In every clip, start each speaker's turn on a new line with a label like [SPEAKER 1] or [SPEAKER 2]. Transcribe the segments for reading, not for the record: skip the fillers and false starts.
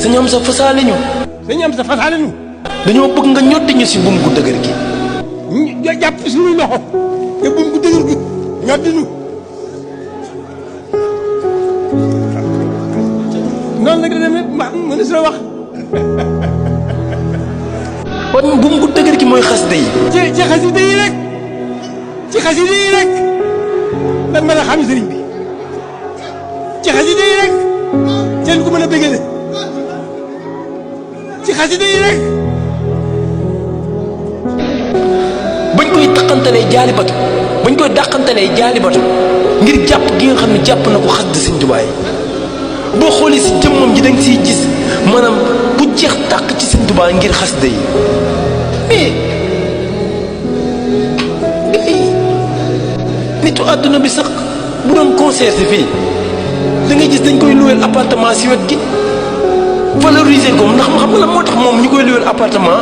[SPEAKER 1] sëñ am sa fasaale ñu.
[SPEAKER 2] sëñ am sa fasaale ñu.
[SPEAKER 1] dañoo bëgg nga ñotti ñu si buum gu dëgër gi.
[SPEAKER 2] ñu jàpp suñuy loxo te buum gu dëgër gi ñotti ñu. noonu la nga demee mën na wax.
[SPEAKER 1] kon buum gu dëgër gi mooy xasida yi.
[SPEAKER 2] ci xasida yi rek ci xasida yi rek lan mën a xam sëriñ bi ci xasida yi rek seen ku mën a bëggale ci xasida yi rek.
[SPEAKER 1] bañ koy dàqantalee jaali batu bañ koy dàqantalee jaali batu ngir jàpp gi nga xam ne jàpp na ko xasida Sëriñ Tuubaa yi boo xoolee si jëmmam ji da nga siy gis maanaam bu jeex tàq ci Sëriñ Tuubaa ngir xasida yi mais nitu àdduna bi sax bu doon concert fii da ngay gis dañ koy louer appartement si wet gi valoriser ko ndax ma xam nga la moo tax moom ñu koy louer appartement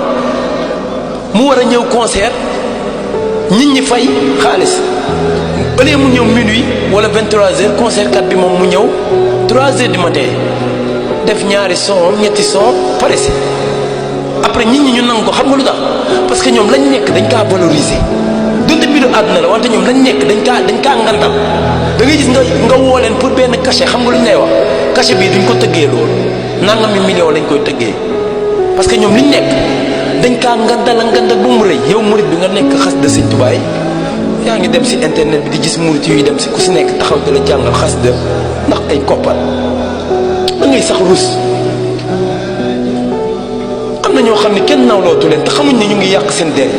[SPEAKER 1] mu war a ñëw concert nit ñi fay xaalis ëllëgee mu ñëw minuit wala 23h concert kat bi moom mu ñëw 3h du matin def ñaari son ñetti son pare si après nit ñi ñu nangu ko xam nga lu tax parce que ñoom lañ nekk dañ kaa valoriser donte mbiru àdduna la wante ñoom lañ nekk dañ kaa ngandal da ngay gis nga woo leen pour benn cachet xam nga lu ñu lay wax cachet bii duñ ko tëggee loolu nangami million lañ koy tëggee parce que ñoom liñ nekk dañ kaa ngandal ba mu rëy yow murit bi nga nekk xasida Sëriñ Tuubaa yi yaa ngi dem si internet bi di gis murit yuy dem si ku si nekk taxaw di la jàngal xasida ndax ay koppar da ngay sax rus am na ñoo xam ne kenn nawlootu leen te xamuñ ne ñu ngi yàq seen der